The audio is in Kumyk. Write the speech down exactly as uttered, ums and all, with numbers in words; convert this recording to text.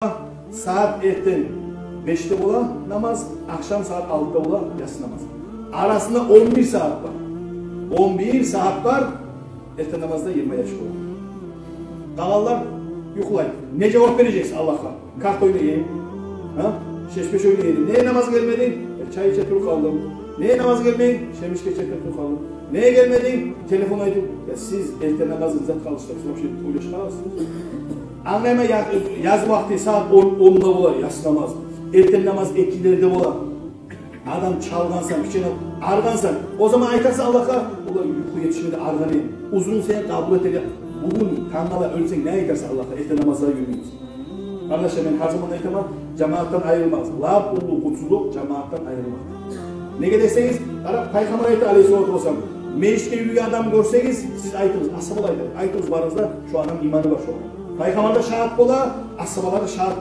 Сагьат эртен бешде бола намаз, ахшам сагьат алтыда бола яссы намаз. Арасында он бир сагьат бар. Он бир сагьат бар, эртен намазда йигирма яш бола. Къалгъанлар юхлай. Не жавап бережексиз Аллагьгъа? Карта ойнай эдим, гьа? Шешпеш ойнай эдим. Не намаз гелмединг? Э, чай иче туруп къалдым. Не намаз гелмединг? Шемишге иче туруп къалдым. Не гелмединг? Телефон айтып. Я сиз эртен намазны зат къалышдырасыз, вообще ойлашып къарасыз. Англайман, я-, яз вакъти сагьат он, онда бола яссы намаз. Эртен намаз экилерде бола. Адам чалгъансан, кичине аргъансан, о заман айтарсан Аллагьгъа: «Олар юху етишмеди, аргъан эдим. Узрунг сен къабул этелик». Бугюн тангала оьлсенг, не айтарсан Аллагьгъа, эртен намазгъа юрюмейсен? Къардашлар, мен гьар заман айтаман, жамаатдан айрылмагъыз. Лап уллу къутсузлукъ — жамаатдан айрылмакъ. Неге десегиз, къара, Пайхаммар айта, алейгьиссалату вассалам: «Межитге юрюйген адамны гёрсегиз, сиз айтыгъыз, асгьабалар айта, айтыгъыз барыгъыз да, шу адамны иманы бар шу». Пайхаммар да шагьат бола, асгьабалар да шагьат